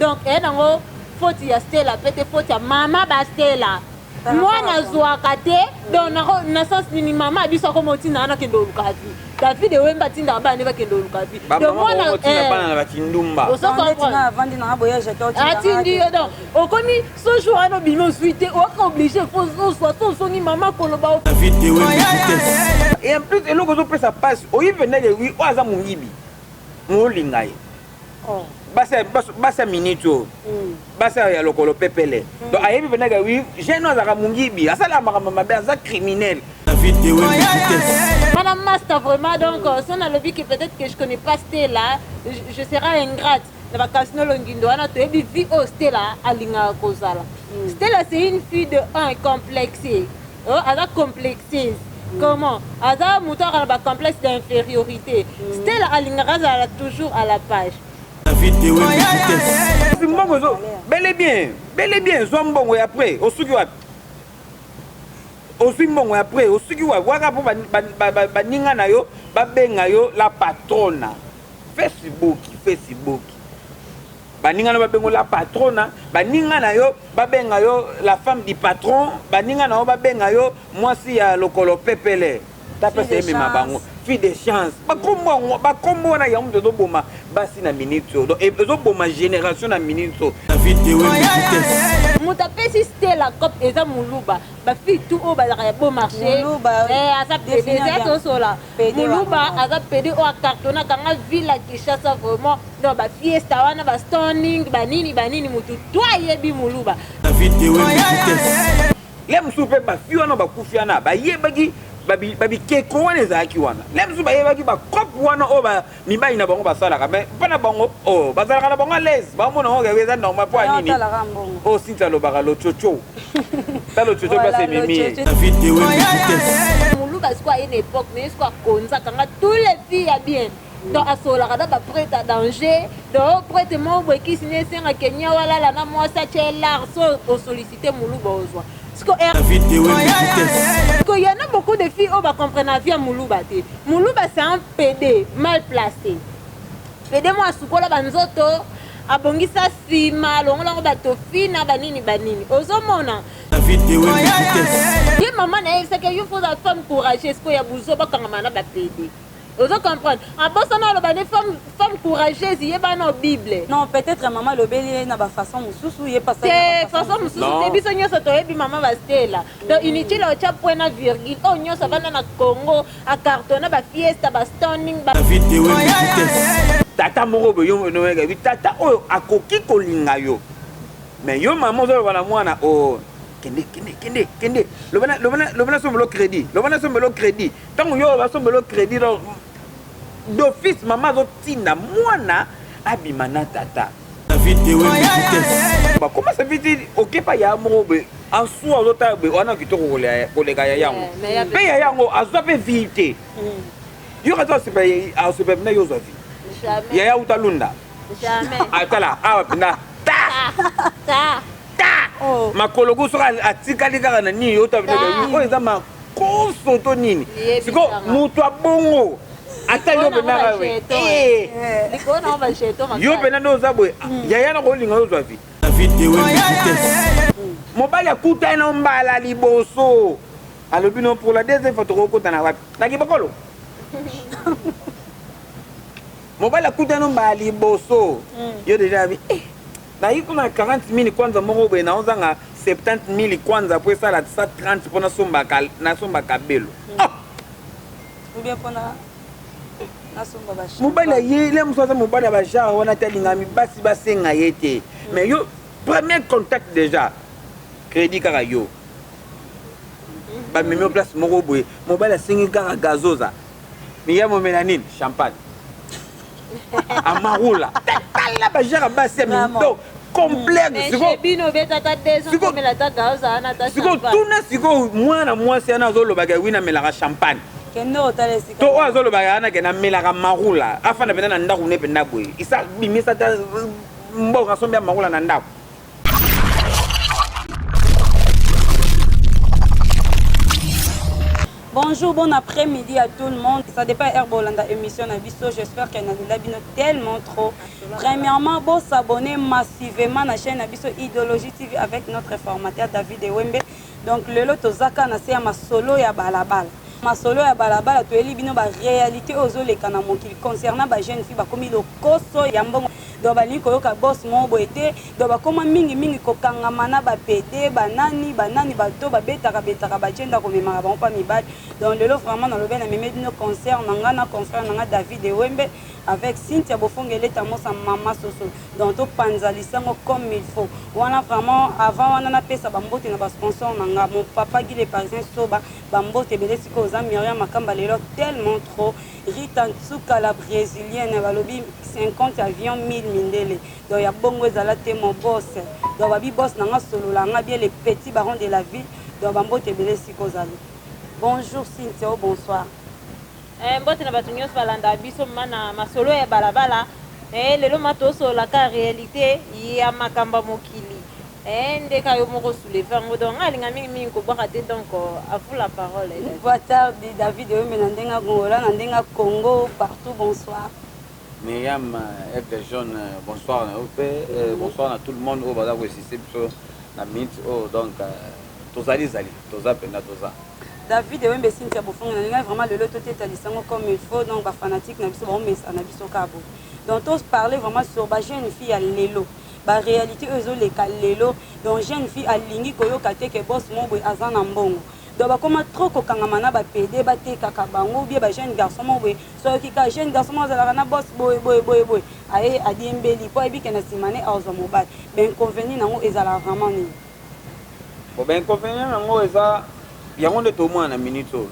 Donc eye nango faute ya Stella pe te, faute ya mama ba Stella. Mwana azwaka te, donc na sens nini mama biso akoma otinda wana kende oluka vie. David Ewemba atindaka bana ne bakende oluka vie. Donc mwana bana na bakindumba. Ozo comprendre? Atindi yo donc okomi so jour wana obimi ozwi te, oka obligé faut ozwa so ozongi mama koloba. David Ewemba vitesse. Et en plus eloko ezopesa pasi, oyebi mpenza ke oui oyo aza moyibi, molinga ye. Basi ya minute oyo, basi ya lokolo pepele, donc ayebi mpenza ke oui jeune oyo azalaka mongibi, asalaka makambo mabe, aza criminel. David Ewembe vitesse. Madame Master, vraiment, donc, si on a le que peut-être que je connais pas Stella, je serai ingrate. Na bakasino longindo wana toyebi vie oyo Stella alingaka kozala. Stella c'est une fille de un complexée. Oh, aza complexée. Comment? Aza moto aka na ba complexe d'infériorité. Stella alingaka azala toujours à la page. David Ewembe vitesse. Mbongo zo bel et bien, bel et bien zwa mbongo ya après osuki wapi? Ozwi mbongo ya après osuki wapi? Waka po baninga na yo babenga yo la patrona. Facebook, Facebook. Baninga na babengo la patrona, baninga na yo babenga yo la femme du patron, baninga na yo babenga yo mwasi ya lokolo pepele. Ta pesa ye mema bango fille de chance. Bakombo yango, bakombo wana yango moto ezoboma basi na minute oyo. Donc ezoboma génération na minute oyo. David Ewembe vitesse. Moto apesi Stella cop eza muluba. Ba fille tout oyo bazalaka ya beau marché. Muluba, aza définir pede, bien. tosola. Pede Muluba wana. aza pede oyo acartonna kanga ville ya Kinshasa vraiment. Donc ba fiesta wana ba stoning ba nini ba nini mutu to ayebi muluba. David Ewembe vitesse. Le mosusu mpe bafi wana bakufi wana bayebaki babikeko wana ezalaki wana. Le mosusu bayebaki bakope wana oyo mibali na bango basalaka, mais mpa na bango oh, bazalaka na bango à l'aise, bamona yango kaka eza normal. Mpo ya nini? Oyo Cynthia alobaka lochocho, ta lochocho place ememi ye. David Ewembe vitesse. Muluba sikoyo aye na époque na ye, sikoyo akonzaka nga tous les filles ya bien. Donc asololaka na ba prêtre ya danger. Donc prêtre moko boye kisi ne esengaka nya walala na mwasi atie lar so osollicite muluba ozwa. Siko David Ewembe vitesse. Siko y en a beaucoup de filles oyo ba comprennent vie ya muluba te. Muluba c'est un PD mal placé. PD mo asukola ba nzoto, abongisa sima, alongola ngo bato fina banini banini. Ozomona? David Ewembe vitesse. Ye mama na ye yebisaki yo faut la femme courageuse ko ya buzo bakangama na ba PD. Ozo comprendre? Abosana aloba ne femme courageuse yeba na Bible. Non, peut-être maman alobeli ye na ba façon mosusu, ye pasa te façon mosusu te, biso nyonso toyebi mama ba Stella. Donc inutile otya point na virgule. Oyo nyonso avanda na Congo acartonna ba fiesta ba stoning ba David Ewembe vitesse. Tata moko boye yo noyeka tata oyo akoki kolinga yo, mais yo mama ozoloba na mwana oh kende kende kende kende loba loba loba nasombelo crédit, loba nasombelo crédit. Ntango yo basombelo crédit, donc d'office mama azotinda mwana abima na tata. David Ewembe vitesse. Bakoma ça veut dire okepa ya moko boye en soi ozotala boye wana kitoko koleka ya yango mpe ya yango azwa mpe vie te. Yo kati asopa mpena yo ozwa vie yaya uta lunda atala awa mpena ta ta makolo ku soki atikali kaka na nini yo ta oyo eza makoso to nini. Siko moto abongo ata yo mpena yo mpena nde oza boye yaya na kolinga yo ozwa vie. David Ewembe vitesse. Mobali akutani na mbala liboso alobi no pour la deuxième fois tokokutana wapi? Na kibokolo. Mobali akutani na mbala liboso yo déjà abi eh nayi kuna 40 000 kwanza moko boye naozanga 70 000 kwanza po esala 130 mpo nasomba kabelo. Ou bien mpona nasomba ba mobali aye le mosusu aza mobali ya bagenre wana te, alingaka mibasi basenga ye te, mais yo premier contact déjà crédit kaka yo bamemi yo place moko boye, mobali asengi kaka gazoza, miya momela nini champagne amarula tala bagenre basi ya mido complexe. Sikoyo tuna sikoyo mwana mwasi wana azolobaka wi namelaka champagne to oyo azolobaka wana ke namelaka marula, afanda mpenza na ndako ne mpenza boye isa bimisa ta mboka asombi ya marula na ndako. Bonjour, bon après-midi à tout le monde. Ça dépend heure bolanda émission na biso. J'espère que na bino tellement trop. Premièrement, bon s'abonner massivement à la chaîne na biso Idéologie TV avec notre formateur David Ewembe. Donc lelo tozaka na se ya masolo ya balabala. Masolo ya balabala toyeli bino ba réalité ozoleka na mokili concernant ba jeune fille bakomi lokoso ya mbongo. Donc balingi koyoka boss moko boye te. Donc bakoma mingi mingi kokangama na ba PD, banani banani, bato babetaka betaka bagenda komemaka bango mpa mibali. Donc lelo vraiment nalobi na meme bino concert na nga na confrère na nga David Ewembe avec Cynthia Bofongele Tamosa Mama Soso. Donc topanza lisango comme il faut. Wana vraiment avant wana napesa bambote na basponsor na nga, mon papa Guy le Parisien Soba, bambote ebele. Sikoyo oza Miriam Makamba lelo tellement trop, Rita Ntsuka la brésilienne, balobi 50 avion 1000 mindele. Donc ya bongo ezala te mon boss. Donc babi boss na nga solola nga bien, le petit baron de la ville. Donc bambote ebele sikoyo ozali. Bonjour Cynthia, oh, bonsoir. Mbote na bato nyonso balanda biso ma na masolo ya balabala. Lelo ma tosololaka réalité ya makambo ya mokili. Ndeka yo moko soulever yango, donc nga alinga mingimingi kobwaka te. Donc à vous la parole, David. Boa tarde David Oyembe na ndenge Angola, na ndenge Congo partout, bonsoir. Myriam Aigle Jaune, bonsoir na yo mpe bonsoir na tout le monde oyo baza koassister biso na minute oyo. Donc tozali zali, toza mpenza, toza. David Ewembe, Cynthia Bofonge, nalingai vraiment lelo toteta lisango comme il faut. Donc bafanatique na biso baomesa na biso kabo. Donc toparler vraiment sur bajeune fille ya lelo, baréalité oyo ezoleka lelo. Donc jeune fille alingi koyoka te ke boss moko boye aza na mbongo. Donc bakoma trop kokangama na bapédé, batekaka bango bien. Bajeune garçon moko boye, soki ka jeune garçon moko azalaka na boss boye boye boye boye, aye adiembeli mpo ayebi ke na nsima ne azwa mobali. Bainconvénient nango ezalaka vraiment nini? Bon, bainconvénient yango eza yango nde tomona na minute oyo.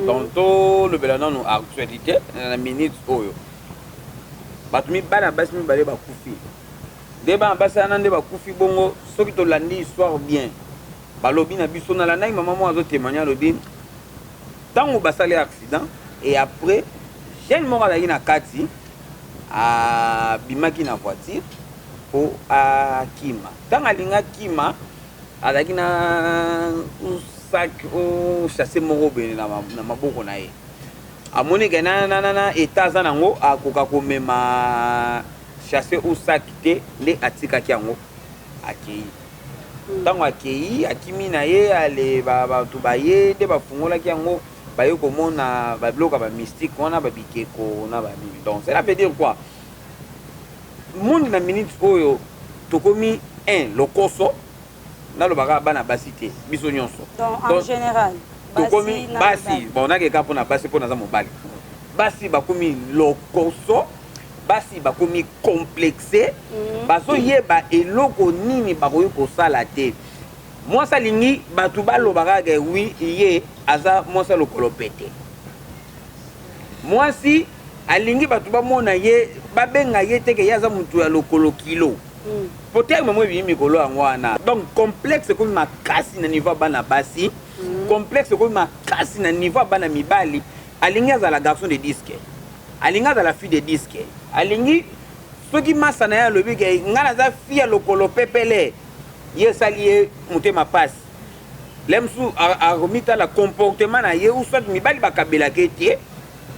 Donc tolobela nanu actualité na minute oyo. Bato bana basi mibale bakufi nde bana basi wana nde bakufi bongo. Soki tolandi histoire bien, balobi na biso, nalandaki mama moko azotémoigne, alobi ntango basali accident et après jeune moko azalaki na kati abimaki na voiture mpo akima. Ntango alingi akima, azalaki na sac o sachet moko boye na maboko na ye. Amoni ke na eta aza nango, akoka komema sachet ou sac te, nde atikaki yango, akei. Ntango akei, akimi na ye, ale bato baye nde bafungolaki yango, baye komona babiloko ya bamystique wana, babikeko na banini. Donc cela veut dire quoi? Monde na minute oyo tokomi un lokoso. Nalobaka bana basi te, biso nyonso. Donc en général. Tokomi basi, bon, nakeka mpona basi mpo naza mobali. Basi bakomi lokoso, basi bakomi complexe, bazoyeba eloko nini bakoki kosala te. Mwasi alingi bato baloba kaka oui, ye aza mwasi ya lokolo pete. Mwasi alingi bato bamona ye, babenga ye teke ye aza motu ya lokolo kilo, po terme mo ebimi mikolo yango wana. Donc complexe ekomi makasi na niveau ya bana basi, complexe ekomi makasi na niveau ya bana mibali. Alingi azala garçon de disque, alingi azala fille de disque, alingi soki masa na ye alobi ke ngai naza fille ya lokolo pepele, ye esali ye motema pasi. Le mosusu akomitala comportement na ye, ou soit mibali bakabelaka ye te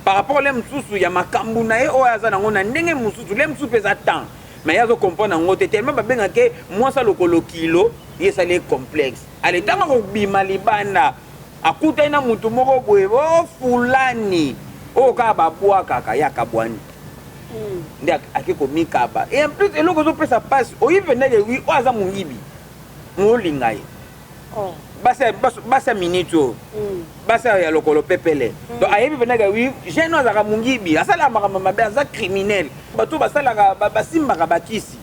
par rapport le mosusu ya makambo na ye oyo aza nango na ndenge mosusu. Le mosusu mpe eza temps, mais ye azocomprendre yango te, tellement babengaka mwasi lokolo kilo, ye esali ye complexe. Ale ntango akobima libanda, akutani na motu moko boye o fulani oyo kaka babwakaka ye, akabwani nde ake komikaba. Et en plus, eloko ezopesa mpasi, oyibi mpenza ke oui, oyo aza moyibi, molinga ye. Basi ya minute oyo, basi ya lokolo pepele, donc ayebi mpenza ke oui, jeune oyo azalaka moyibi, asalaka makambo mabe, aza criminel, bato basalaka basimbaka bakisi,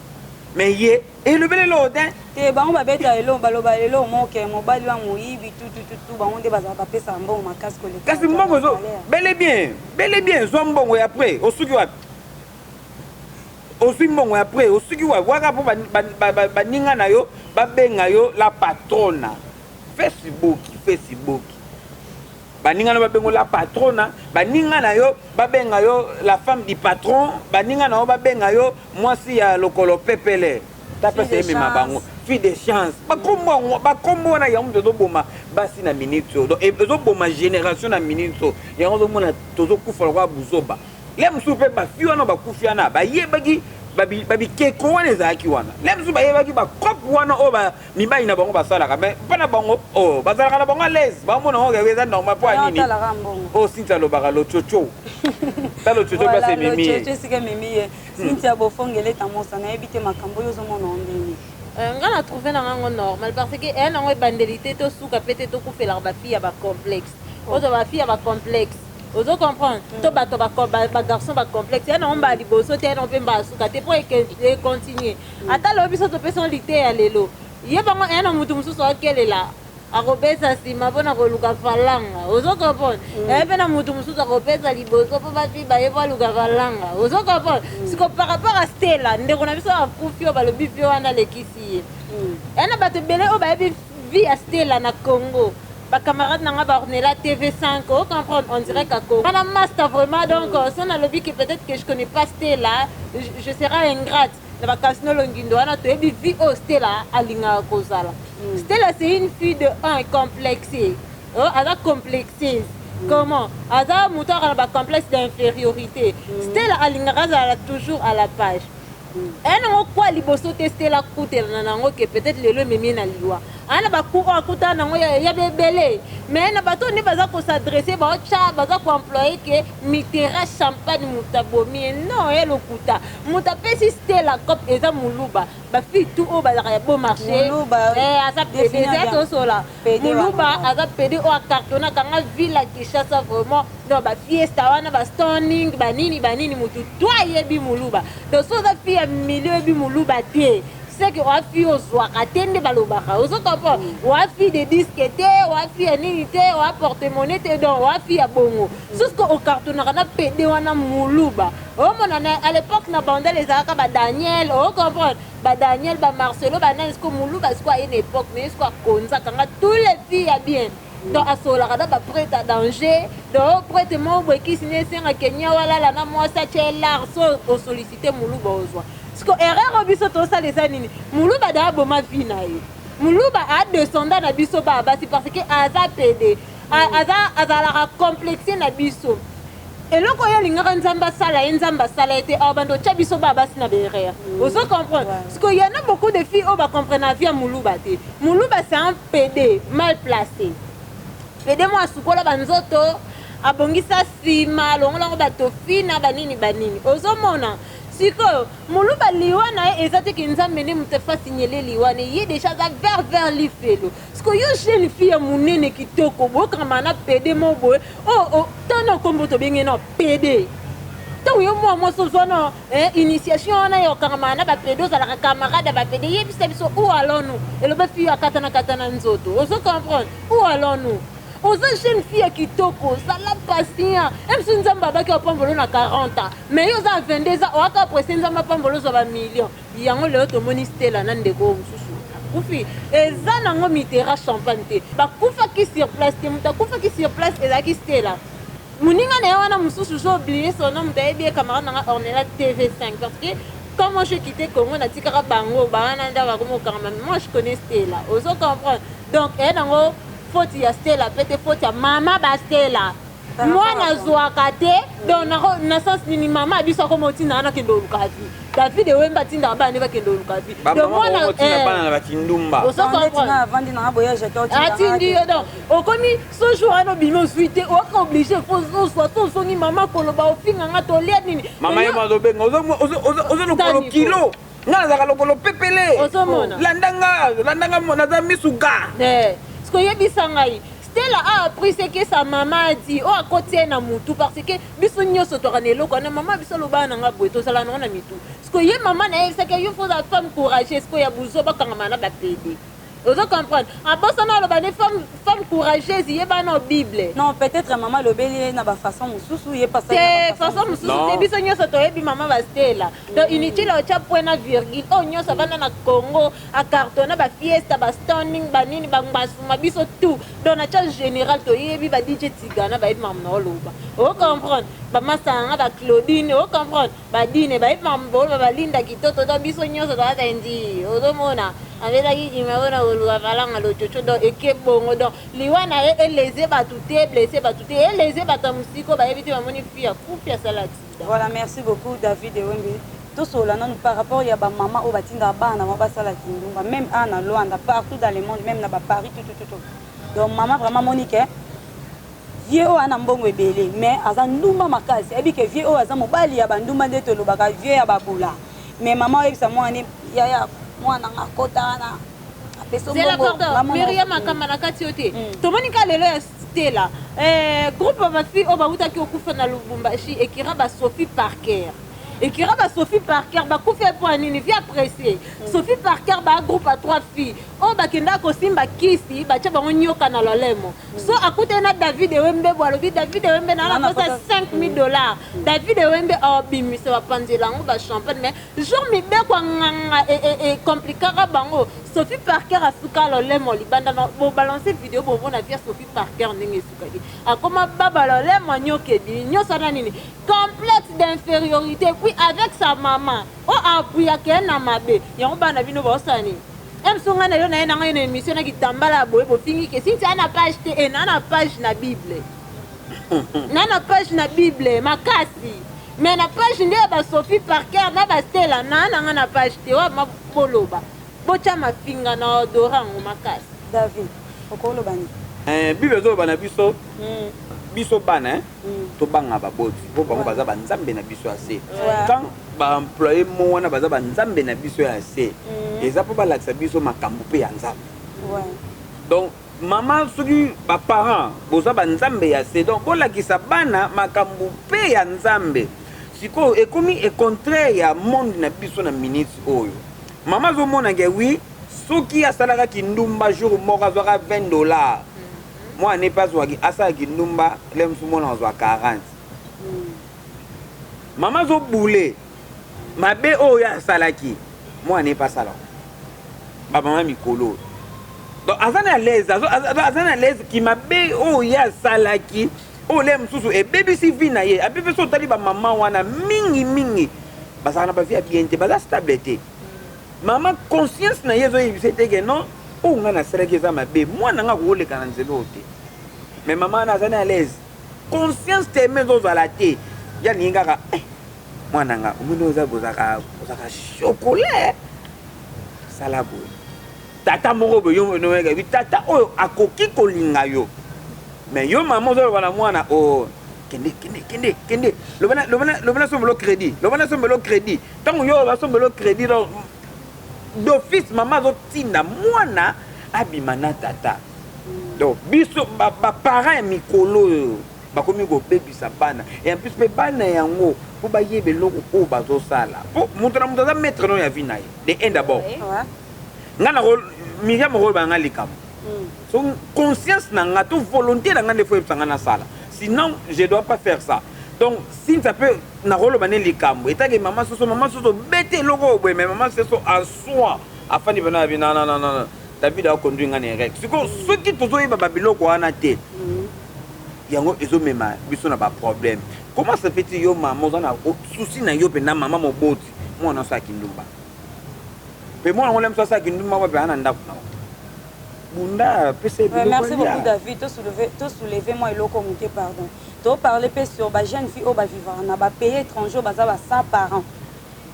mais ye elobeli eloko te. Te, bango babeta eloko, baloba eloko moke, mobali wa moyibi tutututu, bango nde bazala bapesaka mbongo makasi koleka. Kasi mbongo ezo bel et bien, bel et bien zwa mbongo ya après osuki wapi? Ozwi mbongo ya après osuki wapi? Waka mpo baninga na yo babenga yo la patrona. Facebook, Facebook, baninga na babengo la patrona, baninga na yo babenga yo la femme du patron, baninga na yo babenga yo mwasi ya lokolo pepele. Ta place emema bango fille de chance, bakombo yango, bakombo wana yango moto ezoboma basi na minute oyo. Donc ezoboma génération na minute oyo. Yango ozomona tozokufa lokola buzoba. Le mosusu mpe bafille wana bakufi wana bayebaki babikeko wana ezalaki wana. Le mosusu bayebaki bacope wana oyo mibali na bango basalaka, mais mpa na bango oyo bazalaka na bango à l'aise, bamona yango eza normal. Mpo ya nini? Oyo Sinti alobaka lochocho, ta lochocho place ememi ye. Esika ememi ye. Cynthia Bofongele Tamosa, nayebi te makambo oyo ozomona o ndenge. Nga na trouve na ngango normal parce que eya nango ebandeli te, tosuka pe te. Tokufelaka bafille ya bacomplexe, ozwa bafille ya bacomplexe, ozo comprendre, to bato bagarçon bacomplexe, eya nango mbala liboso te, eya nango mpe mbala suka te, mpo econtinue. Ata lobi biso topesi ngo liteya lelo, ye bango eya na motu mosusu akelela, akopesa nsima mpona koluka falanga, ozo comprendre? Eya mpe na motu mosusu akopesa liboso mpo bafi baye po aluka falanga, ozo comprendre? Siko par rapport à Stella, ndeko na biso akufi, oyo balobi vie wana alekisi ye, eya na bato ebele oyo bayebi vie ya Stella na Congo, bacamarade na nga baornela TV5, o comprendre, on dirait ka Congo wana master vraiment. Donc so nalobi que peut-être que je connais pas Stella, je serai ingrate. Na bakasino Longindo wana toyebi vie oyo Stella alingaka kozala. Stella, c'est une fille de un complexée. Oh, aza complexeuse. Comment? Aza moto aka na bacomplexe d'infériorité. Stella alingaka azala toujours à la page. Eya nango kwa liboso te Stella akutelana nango ke peut-être lelo ememi ye na liwa. Aya na baku oyo akutana nango ya bebele, mais na bato oyo nde baza kos'adresser, baotya, baza koemployer ke Mitera Champagne moto abomi ye. Non, ya lokuta. Moto apesi Stella cop eza Moluba. Bafille tout oyo bazalaka ya beau marché, aza pede, eza tosola Moluba, aza pede oyo acartonne, akanga ville ya Kinshasa vraiment. Donc bafiesta wana, bastoning, banini banini, motu to ayebi Moluba. Donc so oza fille ya milieu, oyebi Moluba te, c'est que oa fille ozwaka te. Nde balobaka, ozo comprendre, oa fille de disque te, oa fille ya nini te, oa porte monnaie te. Donc oa fille ya bongo soki ocartonnaka na pede wana Moluba. Omona na à l'époque na Bandel ezalaka badaniel, ocomprendre, badaniel, bamarcelo, banani. Siko Moluba siko aye na époque naye, siko akonzaka nga tous les filles ya bien. Donc asololaka na baprêtre ya danger. Donc prêtre moko boye kisi ne esengaka nya walala na mwasi atia lar. So osollicite Moluba, ozwa. Siko erreur oyo biso tosala eza nini? Moluba da aboma vie na ye. Moluba adescenda na biso baa basi parce que aza pede, aza azalaka complexe na biso. Eloko oyo alingaka Nzambe asala ye, Nzambe asala ye te. Awa bando otya biso baa basi na baerreur, ozo comprendre? Parce que y en a beaucoup de filles oyo bacomprendre na vie ya Moluba te. Moluba, c'est un pd mal placé, pd mo asukola banzoto, abongisa nsima, alongolango bato fina banini banini. Ozomona sikoyo Moluba, liwa na ye eza te ke Nzambe nde moto afasinyele liwa ne ye, déjà aza vers lifelo. Sikoyo yo jeune fille ya monene kitoko, boyokangama na pede mo boye oyo tana nkombo tobenge na pede. Ntango yo mwa mwasi ozwa na initiation wana ya okangama na bapede, ozalaka camarade ya bapede, yebisa biso, où allons-nous? Eloba fille akatana katana nzoto, ozo comprendre? Où allons-nous? Oza jeune fille ya kitoko, zala patient. Emso Nzambe abaki apambolo na 40 ans, mais yo oza na 22 ans, oaka presse Nzambe apambolo ozwa bamillion. Yango lelo tomoni Stela na ndeko oyo mosusu akufi, eza nango Mitera Champagne te. Bakufaki sur place te. Moto akufaki sur place ezalaki Stela, moninga na ye wana mosusu, j'ai oublié son nom, moto ayebi ye, camarade nanga Ornella TV5, parce que quand moi j'ai quitté Congo, natikaka bango bawana nde bakomi kokangama. Moi, je connais Stella, ozo comprendre? Donc eya nango faute ya Stella pe te, faute ya mama bastela. Mwana azwaka te. Donc na sens nini mama biso akoma otinda wana akende oluka vie? David Ewemba atindaka bana nde bakende oluka vie. Donc mwana bana na bakindumba. Atindi yo. Donc okomi so jour wana obimi, ozwi te, oaka obligé fo ozwa. So ozongi, mama koloba ofinganga, tolia nini? Mama ye azobenga, oza lokolo kilo, nga nazalaka lokolo pepele. Ozomona? Landanga, landanga, naza misuka. Siko oyebisa ngai, Stella a appris ce que sa maman a dit, oyo akoti ye na mutu, parce que biso nyonso toka na eloko wana. Mama biso alobaka na nga boye, tozala nango na mitu. Siko ye mama na ye yebisaki yo, faut ozala femme courageuse. Siko ya buzo bakangama na bapede. Ozo comprendre? Abosana aloba nde femme, femme courageuse yeba na Bible. Non, peut-être maman alobeli ye na ba façon mosusu, ye pa te façon mosusu te. Biso nyonso toyebi mama bastela, donc inutile otya point na virgule. Oyo nyonso avanda na Congo, acartonna bafiesta, bastanding, banini, bangbasuma, biso tout. Donc na tia général toyebi ba DJ Tigana, bayebi makambo na oloba. Ocomprendre? Bamasanga, baclaudine, ocomprendre? Badine bayebi makambo oloba, balinda kitoto. Donc biso nyonso toza ndi ozomona abelaki kima na koluka valanga lococo. Donc eke bongo. Donc liwa na ye elese bato te, blesse bato te, elese bato ya mosiko bayebi te, bamoni fi akufi, asala accident. Voilà, merci beaucoup David Ewembe. Tosolola nanu par rapport ya bamama oyo batindaka bana bango basala kindumba, même awa na Lwanda, partout dans le monde, même na baparis, tutututu. Donc mama vraiment moni ke vieux oyo ana mbongo ebele, mais aza ndumba makasi. Ayebi ke vieux oyo aza mobali ya bandumba, nde tolobaka vieux ya babula. Mais mama oyebisa mwana yaya, mwana nga akota wana, apesa Zela, pardon, Miriam Akamba, na kati yo te. Tomoni ka lelo ya Stella, groupe ya bafille oyo bautaki okufa na Lubumbashi, ekira basophie Parker, ekira basophie Parker bakufi mpo ya nini? Via pressé. Sophie Parker, ba groupe ya trois filles oyo bakendaka kosimba kisi, batia bango nyoka na lolemo. So akutani na David Ewembe bo alobi: "David Ewembe, na na posa 5000 $." David Ewembe abimisa, bapanzela yango bachampagne. Mais jour mibeko ya nganga ecompliquaka bango, Sophie Parker asuka lolemo libanda. Bobalance video, bomona via Sophie Parker ndenge esukaki, akoma baba, lolemo nyoka ebimi. Nyonso wana nini? Complexe d'infériorité. Puis avec sa maman oyo apuyaka ye na mabe yango, bana bino baosala nini? Emso ngai na yo na ye na ngai na émission na kitambala ya boye, bofingi ke Sinti na page te. E na na page na Bible, na na page na Bible makasi, mais na page nde ya basophie Parker na bastela na na ngai na page te. Wa boloba, botya mafinga na odora yango makasi. David, okoloba nini? Bible ezoloba na biso, biso bana, tobanga baboti mpo bango baza banzambe na biso ya se. Quand baemploye mo wana baza banzambe na biso ya se, eza mpo balakisa biso makambo mpe ya Nzambe. Donc mama, soki baparent boza banzambe ya se, donc bolakisa bana makambo mpe ya Nzambe. Sikoyo ekomi e contraire ya monde na biso na minute oyo. Mama azomona ke oui, soki asalaka kindumba jour moko azwaka 20 $, mwana mpe azwaki asala kindumba le mosusu, mwana azwa 40. Mama azobule mabe oyo asalaki, mwana mpe asala. Bamama mikolo, donc aza na l'aise, aza na l'aise ki mabe oyo ye asalaki, oyo le mosusu ebebisi vie na ye. Ape mpe so otali bamama wana mingimingi bazalaka na bavie ya bien te, baza stable te. Mama conscience na ye ezoyebisa ete ke non, oyo ngai nasalaki eza mabe, mwana nga akokoleka na nzela oyo te. Mais mama wana aza na l'aise, conscience teme ezozala te. Ya ningi kaka eh, mwana nga omoni oza bozaka ozaka chocolat, sala boye. Tata moko boye, yo tata oyo akoki kolinga yo, mais yo mama ozoloba na mwana o oh, kende, kende, kende, kende, loba nasombelo crédit, loba nasombelo crédit. Ntango yo basombelo crédit, donc d'office mama azotinda mwana abima na tata. Donc biso baparent ya mikolo oyo bakomi kobebisa bana. Et en plus mpe bana yango, mpo bayeba eloko oyo bazosala, mpo moto na moto aza maître no ya vie na ye de un d'abord. Nga na Miriam okoloba nga likambo, so conscience na nga to volonté na nga nde fo yebisa nga nasala, sinon je dois pas faire ça. Donc Sinta mpe nakoloba nde likambo etake mama soso, mama soso bete eloko oyo boye, mais mama soso en soi afandi mpena abi non, non, non, David akonduire nga na erreur. Sikoyo soki tozoyeba babiloko wana te, yango ezomema biso na baproblème. Comment ça fait yo mama oza na souci na yo mpenza, mama moboti, mwana asalaki ndumba, mpe mwana ngo moso asalaki ndumba mpe aa na ndako na bunda pesa? Merci beaucoup David. Tosoulever mwa eloko moke, pardon. Toparle mpe sur bajeune fille oyo bavivaka na bapays étranger, oyo baza ba sans parents.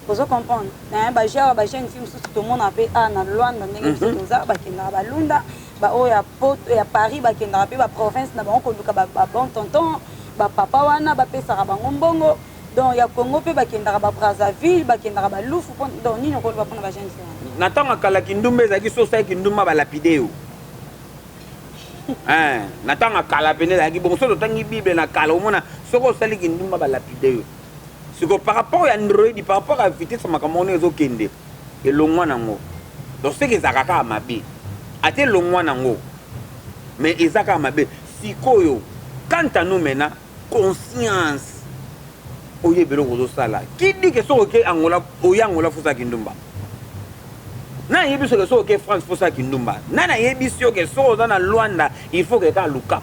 Ozo comprendre? Bagenre bajeune fille mosusu tomona mpe a na Lwanda, ndenge biso toza, bakendaka balunda, baoyo ya poto, ya Paris, bakendaka mpe baprovince na bango koluka babon tonton, bapapa wana bapesaka bango mbongo. Donc ya Congo mpe bakendaka babrazzaville, bakendaka balufu. Donc nini okoloba mpona bajeune fille wana? Na ntango ya kala, kindumba ezalaki so osali kindumba, balapide yo. Na ntango ya kala pene ezalaki bongo. Soki otangi Bible na kala, omona soki osali kindumba, balapide yo. Siko par rapport ya Android, par rapport ya vitesse makambo wana ezokende, elongwa nango. Donc soki ezalaka kaka mabe. Ate longwa nango, mais eza kaka mabe. Sikoyo, quant à nous maintenant, conscience, oyeba eloko ozosala. Qui dit que soki oke Angola, oya Angola, fosala kindumba? Nani ayebi soki soki oke France fosala kindumba? Nani ayebisi yo ke soki oza na Luanda, il faut keka Lukapa?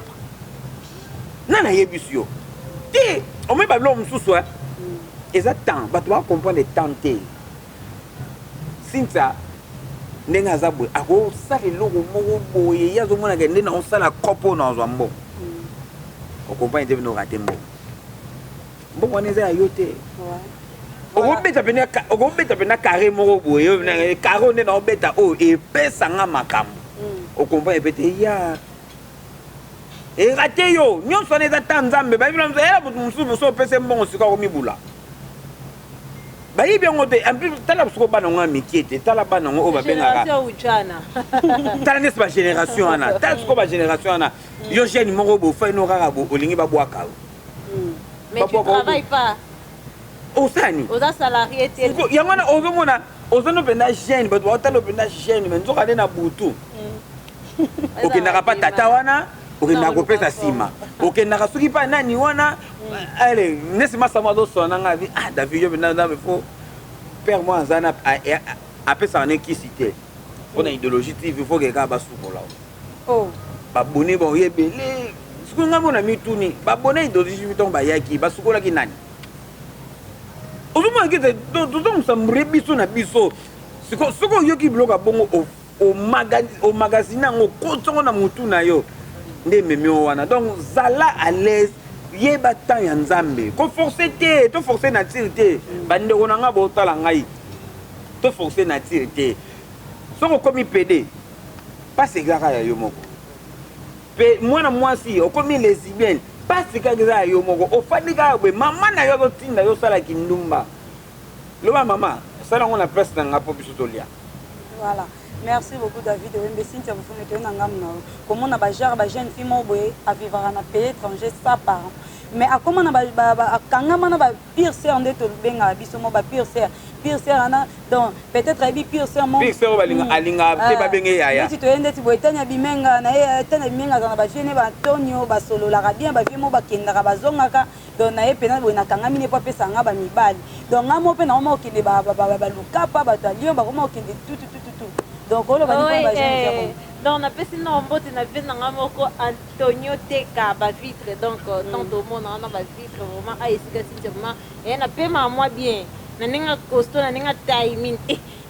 Nani ayebisi yo te? Omoi babiloko mosusu, eza temps, bato bacomprendre temps te. Cynthia, ndenge aza boye, akosala eloko moko boye, ye azomonaka nde naosala kopo oyo nazwa mbongo. Okomprendre te, bino te, mbongo, mbongo wana eza ya yo te. Okobeta pena carré moko boye, carré oyo nde naobeta oyo epesanga makambo. Okomprendre pe te, ya erate yo nyonso wana eza ta Nzambe. Bayebi na yala moto mosusu mosusu opesa mbongo, sikoyo akomibula. Bayebi yango te. En plus, tala sikoyo bana yango ya mike te, tala bana yango oyo babengaka Génération ujana. Tala nesi bagénération wana, tala sikoyo bagénération wana. Yo jeune moko bofai no kaka bo olingi babwaka yo. Mais tu travailles pas. Osani. Oza salarié te. Yango wana ozomona ozano mpenza jeune, bato baotala mpenza jeune, mais nzoka nde na butu okendaka pa tata wana, okendaka kopesa nsima, okendaka soki mpa nani wana. Ale nesi masamo azosona na ngai abi: "Ah David, yo mpenza Nzambe, faut père moi aza na apesaka ne kisi te mpona Idéologie TV, faut keka basukola." Babone baoye ebele. Sikoyo ngai mona mituni, babone Idéologie TV, ntongo bayaki basukolaki nani? Ozomona kete tozomosambure biso na biso. Soki oyoki biloko ya bongo, omagasine yango, okotongo na motu na yo nde ememi yo wana. Donc zala à l'aise, yeba temps ya Nzambe, koforce te, toforce nature te. Bandeko na ngai botala ngai, toforce nature te. Soki okomi pédé, mpasi ezaka ya yo moko. Mpe mwana mwasi okomi lesbienne, mpasi kaka eza ya yo moko. Ofandi kaka boye, mama na yo azotinda yo osalaki ndumba, loba: "Mama, sala yango na place na nga mpo biso tolia." Voilà, merci beaucoup David Oyembe. Cynthia Bofune, toye na ngambu na yo. Komona bagenre bajeune fille moko boye avivaka na pays étranger sans parent, mais akóma na akangama na bapire sœur, nde tobengaka biso mo bapire sœur, pire sœur wana. Donc peut-être ayebi pire sœur mo. Pire sœur oyo alingaka te babenge yaya. Neti toye ndeti boye, Tani ya Bimenga na ye, Tani ya Bimenga aza na bavie ne baantonio, basololaka bien, bavie mo bakendaka bazongaka. Donc na ye mpena boye nakangami ne po apesa nga bamibali. Donc nga mo mpe nakoma kokende balukapa, bato ya Lyon bakoma kokende tututututu. Donc oloba ni mpona bajeune? Donc napesi na mbote na vie na nga moko Antonio Teka bavitre. Donc tant tomona wana bavitre, vraiment a esika Cynthia, vraiment eye napemaka mwa bien na ndenge costaud, na ndenge timing,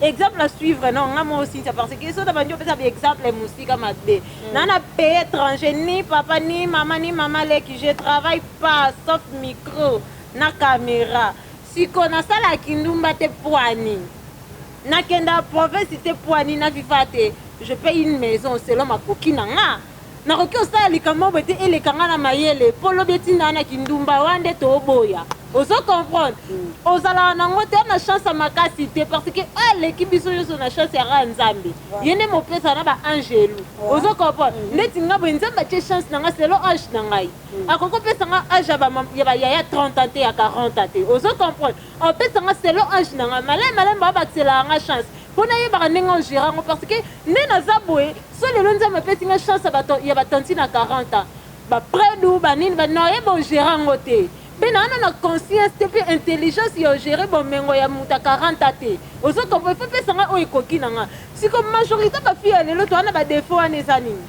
exemple à suivre. Non, nga moko Cynthia, parce que so na bandi opesa baexemple mosika mabe na na pays étranger, ni papa ni mama ni mama leki, je travaille pas sauf micro na caméra. Siko nasalaki ndumba te, pwani nakenda province te, pwani naviva te. Je paye une maison selon makoki na nga. Nakoki kosala likambo boye te, eleka nga na mayele mpo lobi etinda na kindumba wana nde toboya. Ozo comprendre, ozalaka nango te na chance ya makasi te, parce que aleki biso nyonso na chance ya kaka Nzambe, ye nde mopesa na baangelu. Ozo comprendre, ndeti nga boye, Nzambe atie chance na nga selon age na ngai. Akoki kopesa nga age ya bayaya 30 ans te, ya 40 ans te. Ozo comprendre, apesa nga selon age na ngai. Maleme maleme babakiselaka nga chance mpo nayebaka ndenge ogérer yango, parce que nde naza boye. So lelo Nzambe apesi nga chance ya batanti na 40 ans, bapredu banini, nayeba ogérer yango te, mpe naa na conscience te mpe intelligence ya ogérer bomengo ya moto ya 40 ans te. Ozo comprendre, faut pesa nga oyo ekoki na nga. Siko majorité bafille ya lelo toza na badefo wana eza nini?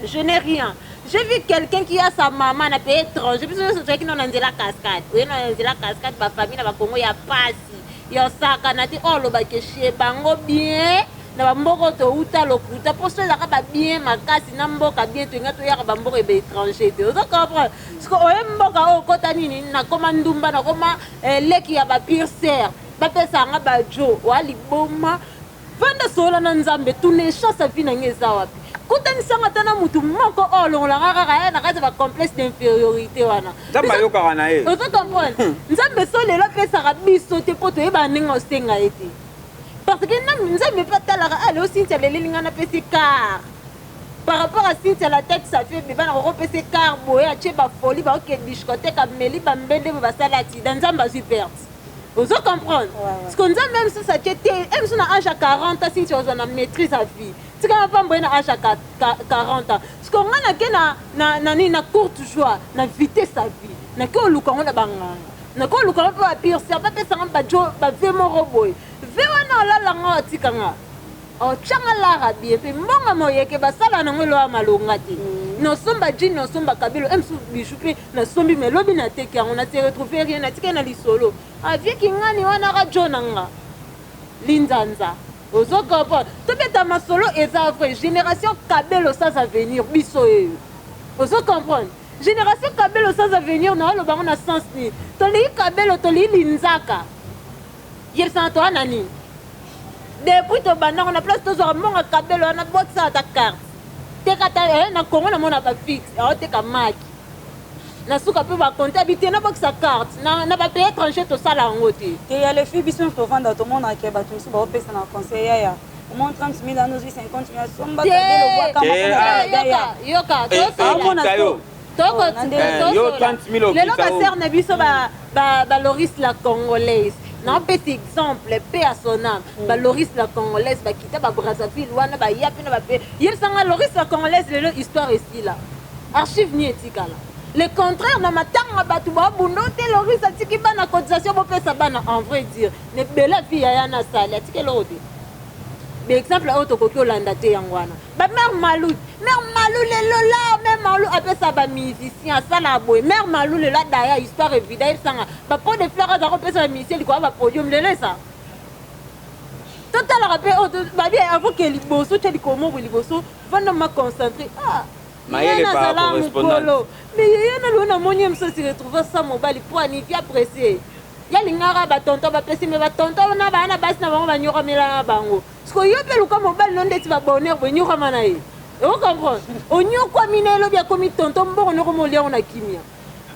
Je n'ai rien. J'ai vu quelqu'un qui a sa maman na pays étranger. Biso nyonso tozalaki nano na nzela cascade, oye na nzela cascade, bafamille na bakongo ya pasi ya osakana te. Oyo olobaki chez bango bien na bamboka oyo touta, lokuta, mpo so ezalaka babien makasi na mboka bien, tolinga toyaka bamboka eba étranger te. Ozo comprendre, parce oye mboka oyo okota nini, nakoma ndumba, nakoma leki ya bapire sœur, bapesaka nga bajo oya liboma. Vanda, solola na Nzambe, tuna chance ya vie na ngai eza wapi. Kutanisanga ata na mutu moko oyo alongolanga kaka ye na kati ya bacomplexe d'infériorité wana. Nzambe ayokaka na ye. Ozo comprendre, Nzambe so lelo apesaka biso te mpo toyebaka ndenge osenga ye te, parce que Nzambe mpe atalaka: ale osintia leleli ngai, napesi car par rapport à Cynthia, la tête ça fait beba, na kokopesa car boye, atie bafoli, baoke discothèque, ameli bambende boye, basala accident, Nzambe azwi perte. Ozo comprendre? Parce que Nzambe ye mosusu atie te, ye mosusu na age ya 40 ans sinti ozwa na maîtrise ya vie. Tika mapambo ye na age ya 40 ans. Parce que nga nake na na na nini na courte joie, na vitesse ya vie. Nake oluka yango na banganga. Nake oluka yango mpe ba piercer, bapesa nga ba jo ba vie moko boye. Vie wana olala nga otika nga. Otia nga lara bien pe mbongo moyeke basala nango eloko ya malonga te. Nosomba jean nosomba kabelo eh mosusu bijou pe nasombi mais lobi nateki yango na se retrouver rien natikali na lisolo. Ah vieux kingani wana ka djo na nga linzanza ozo comprendre tobeta masolo eza vrai generation kabelo sans avenir biso yeyo ozo comprendre generation kabelo sans avenir na oloba ngo na sens nini tolingi kabelo tolingi linzaka yebisa na toa na nini depuis tobanda ngo na place tozwaka mbongo kabelo wana botisa ata carte teka ta eh, na Congo namona ba fixe aoteka maki na suka mpe bakonte abi te nabokisa carte na, na bapays étranger tosala yango te. Te ya les filles biso nyonso tovanda tomonaka ke bato mosusu baopesa na conseil yaya omoni 30 000 wana ozwi 50 000 asomba kabelo bwaka yoka yoka tosala yo yo 30 000 lelo basere na biso baloris la congolaise naopesa exemple pe à son âme baloris la congolaise bakita babrazzaville wana baya mpe na bape yebisanga loris la congolaise lelo histoire esila archive ni etikala le contraire na matanga bato babunda te loris atiki bana cotisation bopesa bana en vrai dire na ebele avi yaya na sali atiki eloko te baexemple oyo tokoki olanda te yango wana bamare malu mare malu lelo la mare malu apesa bamusicien asala boye mare malu lelo adaya histoire evida yebisanga bapo de fleur aza kopesa bamusicien likolo ya bapodium lelo eza totalaka mpe oyo babi avoke liboso tya likomo boye liboso vanda ma concentre ah Mayele Nga par nazala correspondance. mokolo mais yeye na lelo namoni ye mosusu asi retrouva sa mobali po anivi apresse ye alingaka ba tonton bapesi mais ba tonton wana baya na basi na bango banyokamela na bango siko yo mpe luka mobali no ndeti ba bonheur boye nyokama na ye o comprendre onyokwami na ye lobi akomi tonton mbongo noko molia yango na kimia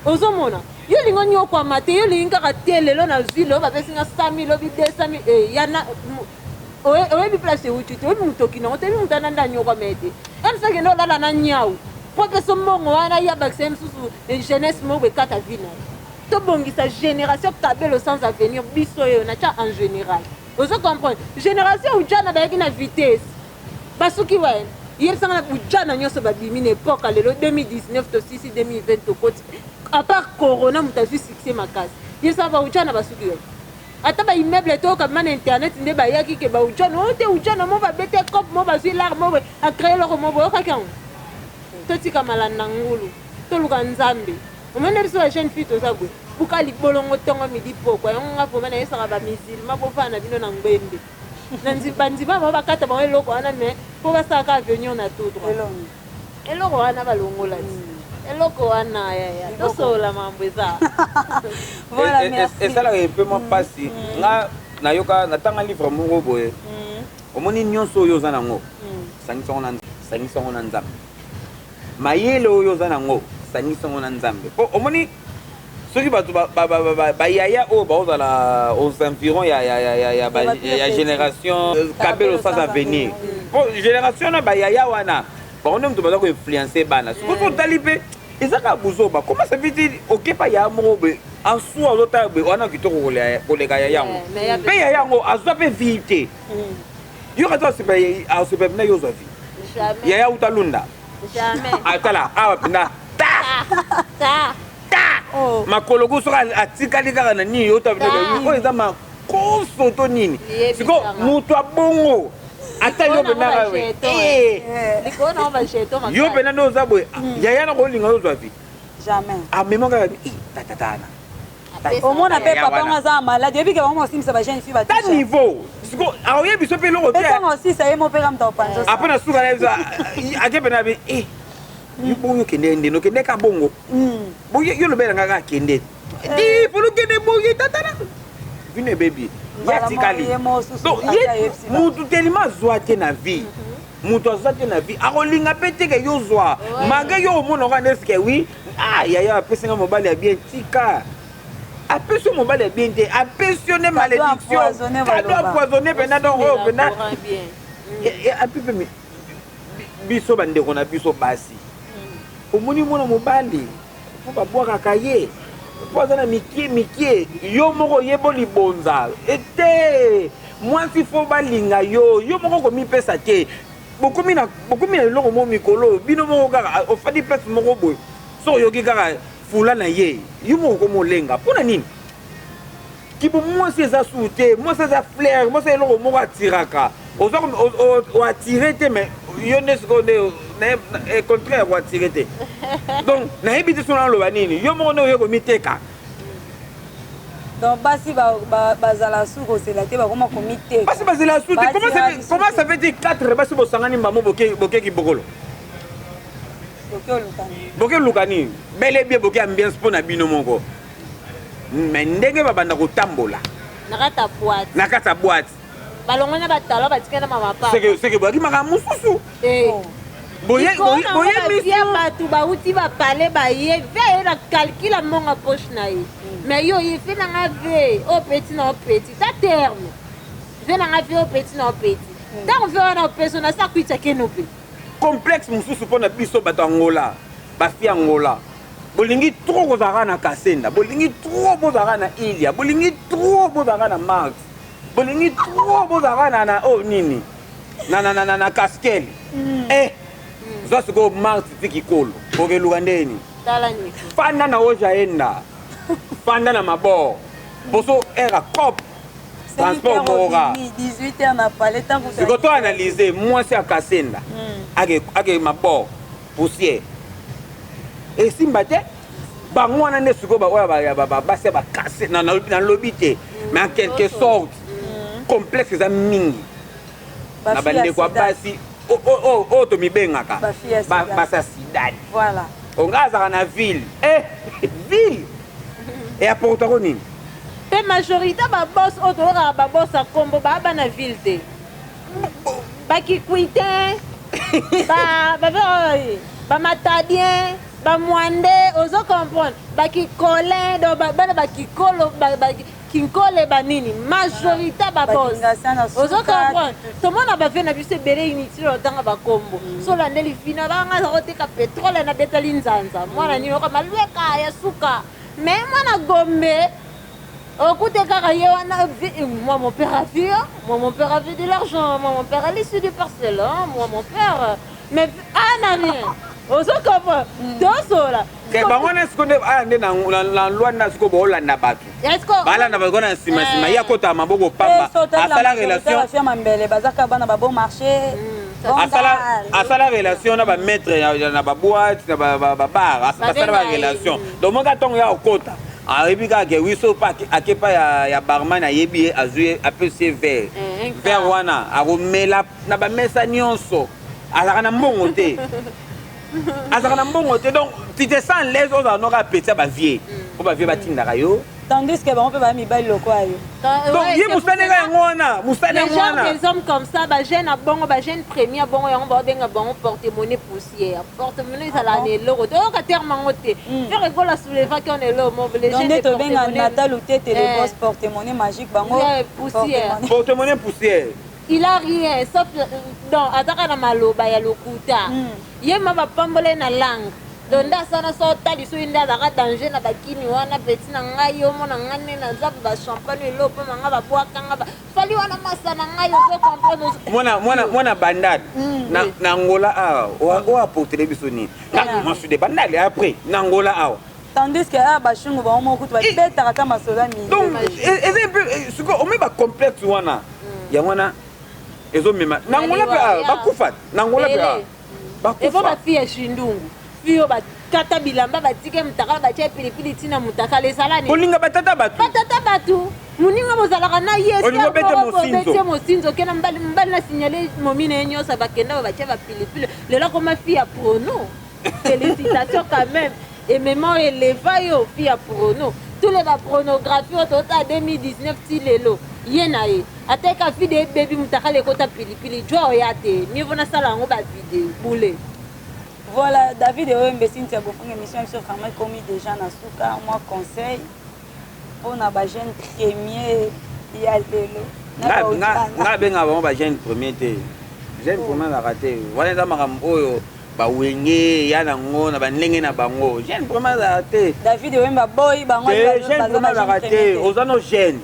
ozomona yo olingi onyokwama te yo olingi kaka te lelo nazwi lelo bapesi nga 100 000 lobi 200 000 eh, ya na oyebi place euti te oyebi motoki nango te oyebi moto wana nde anyokwama ye te emsa kende olala na nyau mpo apesa mbongo wana ye abakisa ye mosusu jeunesse moko ekata vie na ye tobongisa génération kabelo sans avenir biso oyo natya en général ozo comprendre génération ujana bayaki na vitesse basuki waye yebisanga na ujana nyonso babimi na epoque lelo 2019 tosisi 2020 tokoti à part corona moto azwi succès makasi yebisanga ba ujana basuki waye ata ba immeuble toyoka bima na internet nde bayaki ke ba ujana oyo te ujana mo babete cop mo bazwi lar mo acree eloko mo boyokaki yango totika malanda ngulu toluka nzambe omoni nde biso ba jeune fille toza boye buka libolongo ntongo midi pokwa yango nga vraimen nayesaka ba musulman bofana na bino na ngbende bandima bango bakata bango eloko wana mais mpo basalaka avenir na tout droit eloko wana balongola ti eloko wana yaya tosolola mambo eza esalaka epe mwa mpasi nga nayoka natanga livre moko boye omoni nyonso oyo oza nango sangisa yango na nzambe mayele oyo oza nango sangisa yango na nzambe po omoni soki bato bayaya oyo baozala aux environs ya génération kabelo sans avenir po génération na bayaya wana bango nde moto baza koinfluence bana sikoyo so otali mpe eza kaka buzoba comment ça fait okepa ya moko boye en soi ozotala boye wana kitoko koleka ya yango mpe ya yango azwa mpe vie te yo kati asepa mpena yo ozwa vie yaya uta lunda atala awa mpena ta ta makolo ko soki atikali kaka na nini yo oyo eza makoso to nini siko moto abongo ata yo mpena yo mpena nde oza boye yaya na kolinga yo ozwa vie amema kaka tatatana omona mpe papa ngo aza malade oyebi ke bango basimbisa ba jeune fille ta niveau siko aoyebi biso mpe eloko te ntango osisa ye mo mpe kamta opanza apres na suka na ye biso ake mpena be e yo bongo okende ndende okende ka bongo boye yo lobela nga kaka kende ti polo kende boye tatana vino ebebi ye atikali donc ye mutu telema azwa te na vie mutu azwa te na vie akolinga mpe te ke yo zwa malgré yo omona kaka ndeske oui ah yaya apesi nga mobali ya bien tika apesi yo mobali ya bien te apesi yo nde malédiction cadeau empoisonné mpena donc oyo mpena api mpe biso bandeko na biso basi omoni mwana mobali mpo babwakaka ye. Mpo aza na mikie mikie, yo moko oyebo libonza ete mwasi fo balinga yo, yo moko komipesa te. Bokomi na bokomi na eloko moko mikolo oyo bino moko kaka ofandi place moko boye, soki oyoki kaka fula na ye, yo moko okoma olenga. Mpo na nini? Kibo mwasi eza suu te, mwasi aza flair, mwasi eloko moko atiraka. Oza o attire te mais yo nde sikoyo nde contraire ya ko attire te. Donc nayebi te soki naloba nini, yo moko nde oye komiteka. Donc basi bazala su kozela te, bakoma komiteka. Basi bazela su te. Comment ça fait dire 4 basi bosangani mbamo boke boke kibokolo? Boke luka nini? Bel et bien boke ambiance mpo na bino moko. Mais ndenge babanda kotambola na kati ya boîte, na kati ya boîte balongoli na batalo batikali na mama papa, seke boyaki makambo mosusu. Boyebisi bato bauti bapale baye ve ye na calcul ya mbongo poche na ye, mais yo ye fe nanga ve oyo peti na opeti ta terme ve nanga ve oyo peti na opeti ntango ve wana opeso na sa kwitya keno mpe complexe mosusu mpona biso bato Angola, bafi Angola. Bolingi trop kozalaka na Kasenda, bolingi trop bozalaka na Ilia, bolingi trop bozalaka na Marx, bolingi trop bozalaka na na oyo nini na na na na, na Kaskel. Eh, zwa sikoyo Marx ti kikolo okeluka ndeni fanda na ojaenda, fanda na mabor poso era cop transport moko 18h na palais tango sikoyo to analyse mwasi ya Kasenda ake ake mabor poussière esimba te. Bango wana nde sikoyo baoyo basi ya bakase nalobi te, mais en quelque sorte complexe eza mingi na bandeko ya basi oyo tomibengaka basi ya sidadi. Onga azalaka na ville, ville eapportako nini? Mpe majorité babos oyo toyokaka, babos ya kombo baa bana ville te, bakikwite, bamatadien, bamwande, ozo comprendre, bakikolin, donc bana bakikolo, kinkole, banini, majorité babos, ozo comprendre. Tomona bave na biso ebele inutile otanga bakombo. So olandeli vina banga aza koteka pétrole nabetali nzanza mwana nini oka malweka ya suka, mais mwana Gombe okute kaka ye wana: moi mon père a vu, moi mon père a vu de l'argent, moi mon père a l'issue du parcelle, moi mon père, mais ana rien, ozo comprendre, tosola. Bango wana sikoyo nde aya nde na Lwanda sikoyo boolanda bato, balanda bato na nsima nsima, ye akotaka maboko pamba, asala relation mambele bazaka bana ba bon marché. Asala relation na bamaître na baboîte, na babar, basala barelation. Donc moka ntongo ya okota ayebi kaka ke wi so mpe akepa ya barman, ayebi ye, azwi ye, apesi ye verre. Verre wana akomela na bamesa nyonso. Azalaka na mbongo te, azalaka na mbongo te. Donc tu te sens l'aise, ozala noka apeti ya bavie po bavie batindaka yo. Tandis que bango mpe baya mibali lokola yo. Donc ye mosala yango wana, mosala yango wana. Des hommes comme ça, bajeune ya bongo, bajeune premier ya bongo, yango baobenga bango porte-monnaie poussière. Porte-monnaie ezala na eloko te, oyoka terme yango te. Ferre Gola soulevaki wana eloko mo les jeunes. Nde tobenga Natal Utete le boss porte-monnaie magique, bango poussière. Porte-monnaie poussière. Il a rien sauf donc azaka na maloba ya lokuta. Ye ma bapambola ye na langue, donc nde asala so otali soki nde azalaka danger na bakini wana. Peti na ngai, omona ngai nde naza bachampagne eloko mpo na ngai babwakanga fali wana masa na ngai, ozo comprendre. Mwana mwana mwana Bandal na Angola awa oyo aportele biso nini? Moi suis de Bandal, après na Angola awa. Tandis que aya bashungu bango moko kutu babetaka ata masolo ya mingi. Donc eza mpe sikoyo ome bacomplexe wana, yango wana ezomema na Angola mpe awa bakufa, na Angola mpe awa. Bakufa bafille ya shindungu, fille oyo bakata bilamba, batike mutakala, batia pilipili ntina mutakala ezala nini? Kolinga batata bato. Batata bato, moninga bozalaka na ye. Olingo obete mosinzo. Obetie mosinzo, okenda mobali, mobali na signale momi na ye nyonso, bakenda batia bapilipili. Lelo akoma fille ya prono, félicitation quand même, emema oyo eleva yo fille ya prono. Tous les bapornographie oyo totala 2019 ti lelo, ye na ye ateka vide ebebi mutakala ekota pilipili jwa oya te, mieux vaut nasala yango bavideo bule. Voilà, David Oyembe, Cynthia Bofunga, émission biso vraiment ekomi déjà na suka. Mwa conseil mpona bajeune premier ya lelo. Nga abengaka bango bajeune premier te. Jeune premier azalaka te, wana eza makambo oyo. Bawenge ya nango na bandenge na bango, jeune premier azalaka te. David Wemba boy bango. Te, jeune premier azalaka te, oza no jeune.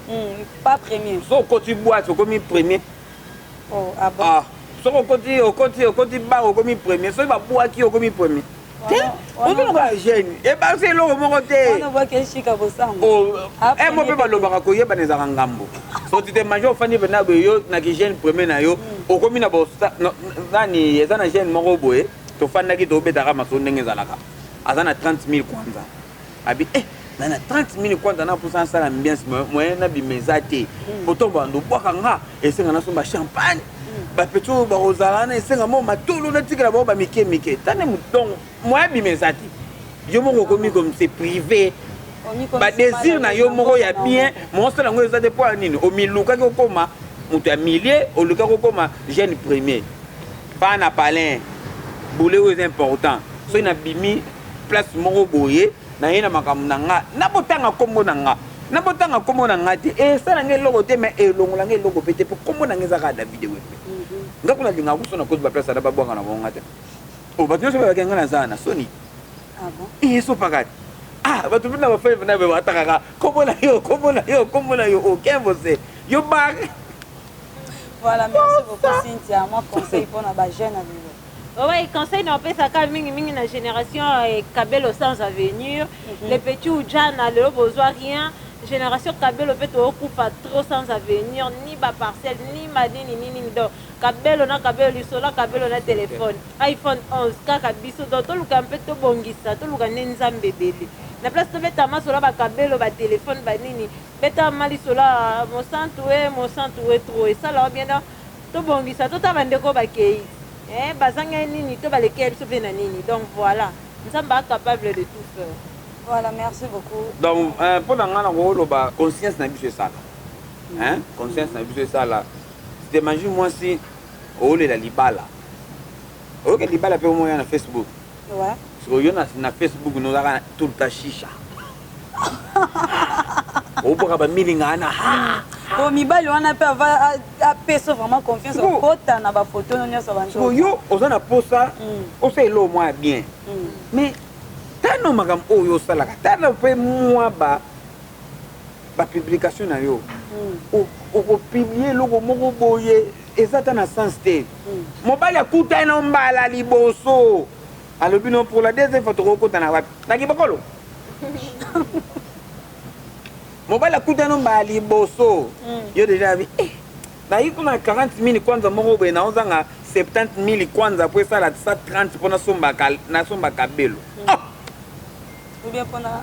Pas premier. So okoti boîte, okomi premier. Oh, ah bon? Ah, soki okoti bar, okomi premier. Soki babwaki, okomi premier te. Oza lokola jeune, ebasi eloko moko te. Wana obwaki eshika bosango. Mo mpe balobaka koyebana ezalaka ngambo. So tu te mange, ofandi mpena boye, yo naki jeune premier na yo, okomi na nani. Eza na jeune moko boye, tofandaki, tobetaka masolo ndenge ezalaka. Aza na 30 000 kwanza, abi eh, na 30 000 kwanza na mposa nasala ambiance, moyen nabima eza te. Poto bando obwaka nga, esenga nasomba champagne, bapeti oyo bakozala wana, esenga mo matolo natikela bango bamike mike tane. Donc moyen bima eza te. Yo moko okomi comme c'est privé, badésir na yo moko ya bien mosala yango eza te. Mpo ya nini omilukaki okóma moto ya milieu? Olukaki okóma jeune premier pa na palin bule oyo eza important. Soki nabimi place moko boye, naye na makambo na nga, nabotanga nkombo na nga, nabotanga nkombo na nga te, esala nga eloko te, mais elongola nga eloko mpe te, mpo nkombo na nga eza kaka David Wembe. Nga kuna alingaka kuso na kozi baplace ata babwaka na bango nga te. O bato nyonso bayebaki nga naza na soni esopaka te. Ah, bato mpe na bafai na batakaka nkombo na yo, nkombo na yo, nkombo na yo, okembose yo bar. Voilà, merci beaucoup Cynthia. Moi, conseil pour na bajeune à lelo. Ouais, conseil na opesaka mingimingi na génération kabelo sans avenir, les petits ujana lelo bozwa rien. Génération kabelo mpe tookufa trop sans avenir, ni baparcelle, ni manini, ni nini. Donc kabelo na kabelo, lisolo kabelo na telefone iPhone 11 kaka biso. Donc toluka mpe tobongisa, toluka nde Nzambe ebele na place tobeta masolo bakabelo, batelefone, banini. Beta ma lisolo ya mosantu e mosantu e trop esala bien. Donc tobongisa, totala bandeko bakei, bazangi nini to baleki biso mpe na nini. Donc voilà, Nzambe acapable de tout faire. Voilà, merci beaucoup. Donc mpo na ngai, na koloba conscience na biso esala, hein? Conscience na biso esala. T'imagine mwasi oyolela libala, oyoka libala mpe omoya na Facebook. Sikoyo yo na Facebook nozaka tout le temps shisha, obwaka bamilinga wana. Po mibali wana mpe ava apesa vraiment confiance, okota na bafoto no nyonso. Sikoyo yo oza na posa osala eloko mwa ya bien, mais tano makambo oyo osalaka, tano mpe mwa ba bapublication na yo, okopublier eloko moko boye eza ta na sens te. Mobali akutani na mbala liboso, alobi no, pour la deuxième fois tokokota na wapi? Na kibokolo. Mobali akutani no mbala liboso, yo déjà abi eh, nayi kuna 40 000 kwanza moko boye, naozanga 70 000 kwanza po esala 130 mpo nasomba kabelo. Ou bien mpona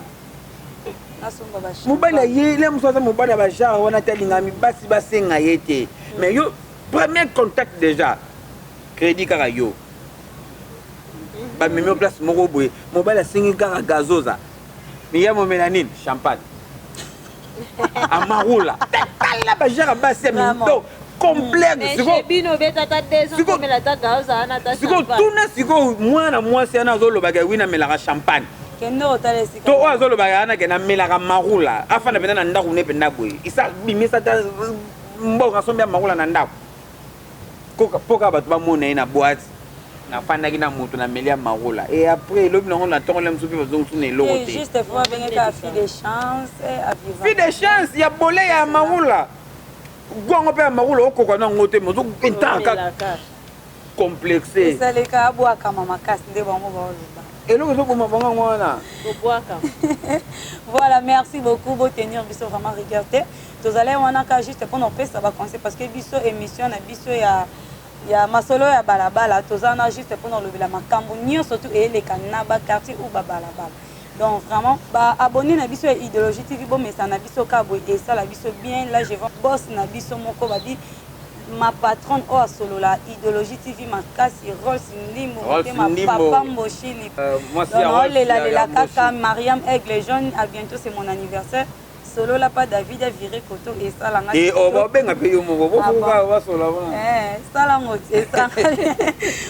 nasomba. Mobali aye le mosu aza mobali ya bagenre wana te, alingaka mibasi basenga ye te. Mais yo, premier contact déjà crédit kaka yo, bamemi yo place moko boye, mobali asengi kaka gazoza, miya momela nini, champagne amarula. Tala bagenre basi ya mido complexe. Sikoyo tuna, sikoyo mwana mwasi wana azolobaka wi namelaka champagne, to oyo azolobaka wana ke namelaka marula, afanda mpenza na ndako ne mpenza boye, isa bimisa ta mboka, asombi ya marula na ndako mpo kaka bato bamona ye na boîte, nafandaki na moto, nameli ya marula. Et après elobi nango na ntongo le mosusu mpe bazongi na eloko te. Fille de chance ya bole ya marula gwango mpe ya marula okoka nango te, ozokentaka complexe. Esaleka abwakama makasi nde bango baoloba. Eloko ezoboma bango yango wana. Voilà, merci beaucoup. Botenir biso vraiment rigueur te, tozali wana ka juste mpona kopesa baconseil, parce que biso émission na biso ya masolo ya balabala, toza wana juste mpona kolobela makambo nyonso tu eyeleka na baquartier ou babalabala. Donc vraiment, baabonné na biso ya Idéologie TV, bomesana na biso ka boye, esala biso bien. Là je vois boss na biso moko, babi ma patronne oyo asolola Idéologie TV makasi, Rols Ndimbo, motema papa Mboshili. Olelalela kaka Mariam Aigle Jaune. À bientôt, c'est mon anniversaire. Solola pa David avire koto esala nga. Te oh babenga pe yo moko Ah bokoka bon. basola wana. Eh, sala ngo esala.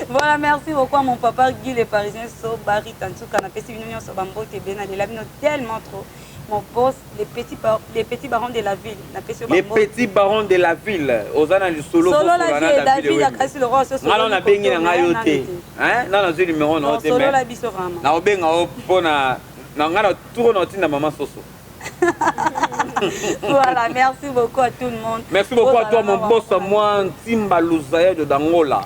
Voilà, merci beaucoup à mon papa Guy le Parisien So Barry Tansuka na pesi bino nyonso ba mbote ebele na lela bino tellement trop. Mon boss, les petits les petits barons de la ville na pesi yo ba Les mbote. petits barons de la ville oza na lisolo Solola bosola na vie David David Ewembe. akasi le roi so Nga nano nabengi na ngai yo te. Hein? Nano nazwi numéro na yo te mais Solola biso vraiment. nakobenga yo mpona na ngai na tour na otinda mama soso. Voilà, merci beaucoup à tout le monde. Merci beaucoup à toi mon boss moi Ntimba Luzaya de d'Angola.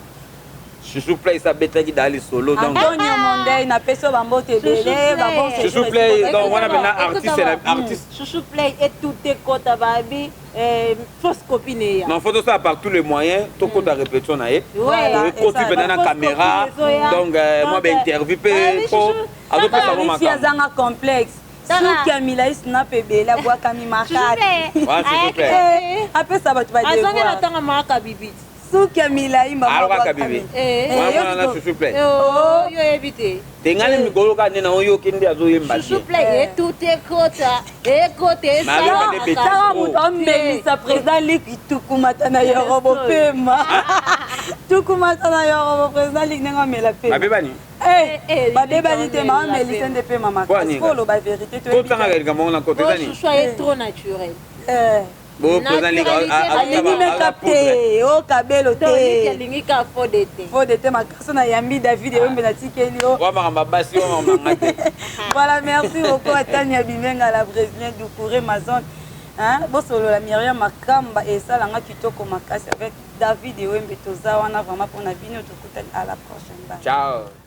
Chouchou Play ça betaki dans les solo donc Antonio Mondey na peso ba mbote ebele ba bon Chouchou Play donc wana maintenant artiste na artiste. Chouchou Play et tout ekota babi eh, fausse copine ya. Non, faut ça par tous les moyens, to kota répétition na ye. Voilà. Ekoti pena na caméra. Donc euh, moi ben interview pe po azopesa ngo makambo. Azanga complexe. Tala. Suki ya milai snap ebele abwakami makati. Ouais, s'il te plaît. Eh, apesa bato ba Azongi na devoir. tanga maka bibi. Suki ya milai mama Alokaka abwakami. bibi. Eh. Wana Eh, yo mwana na siko- Chouchou Play. Oh, yo yebi te. Te ngai na mikolo kaka nde na oyoki nde azoyemba Chouchou te. Play etute ekota ekota Mabe bete. Tala moto amelisa président liki tukumata na yorobo pema tukumata na yorobo président liki ndenge amela pema Mabe bani? Eh, Eh, babebani te eh, ma amelisa nde pema Mpo makasi aninga. po oloba vérité toyebi Kotanga te. likambo ngo na kote eza nini? Chouchou aye trop naturel. Eh, Bo président lika alingi makeup te o kabelo Donc Liki te alingi ka faux de te. fo de te makasi na yambi David Eyombe natikeli yo. Wa makambo basi wa makambo nga te. Voilà, merci beaucoup à Tania Bimenga, la brésilienne du Couré Mazon. Hein, bosolola Myriam Makamba et Salanga Kitoko Makasi avec David Ewembe toza wana vraiment pour na bino tokutani à la prochaine. Bye. Ciao.